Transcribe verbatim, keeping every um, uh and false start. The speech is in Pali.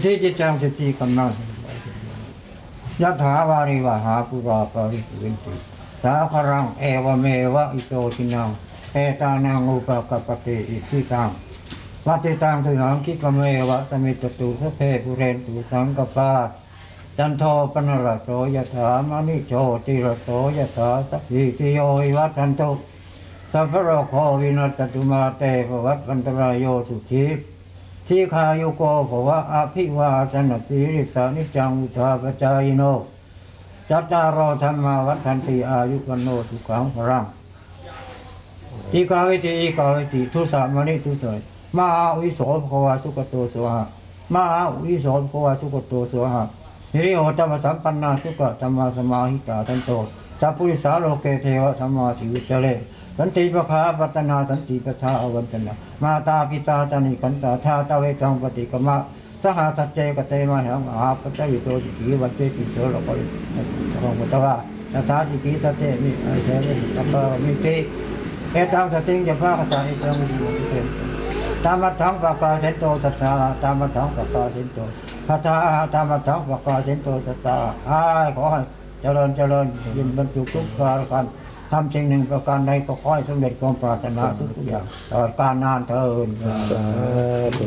Siddhicittāni sacchikammāni yathā vārivahā pūrā paripūrenti sāgaraṃ, evameva ito dinnaṃ petānaṃ upakappati. Icchitaṃ patthitaṃ tumhaṃ khippameva samijjhatu, sabbe pūrentu saṅkappā, cando paṇṇaraso yathā, maṇi jotiraso yathā. Sabbītiyo vivajjantu, sabbarogo vinassatu, mā te bhavatvantarāyo, sukhī dīghāyuko bhava. Abhivādanasīlissa niccaṃ vuḍḍhāpacāyino, cattāro dhammā vaḍḍhanti, āyu vaṇṇo sukhaṃ balaṃ. Ikāvīti, ikāvīti, dussamaṇi dussamaṇi. Mahāuīso bhagavā sugato svaha. Mahāuīso bhagavā sugato svaha. Hiriottappasampannā sugatāmasamāhitā, santo sappurisā loke devadhammāti vuccare. Santi pakkhā apattanā, santi pajā avañcanā, mātā pitā ca nikkhantā, jātaveda paṭikkama. Saha sacce kate mayhaṃ mahāpajjalito, sikhī vajjehi sorokāri sakaṃ katvā, yathā sikhī satte me āyasena satta pāramī. Etaṃ satiṃ yāpagata etaṃ viddhimānantarikañca, tamattham pakāsentu sattā, tamattham pakāsentu sattā, tamattham pakāsentu sattā. อ้าย ขอให้เจริญ เจริญยิ่งบรรจุทุกประการ ทำสิ่งหนึ่งประการใดก็ขอให้สำเร็จความปรารถนาทุกๆอย่าง ตลอดกาลนานเทอญ สาธุ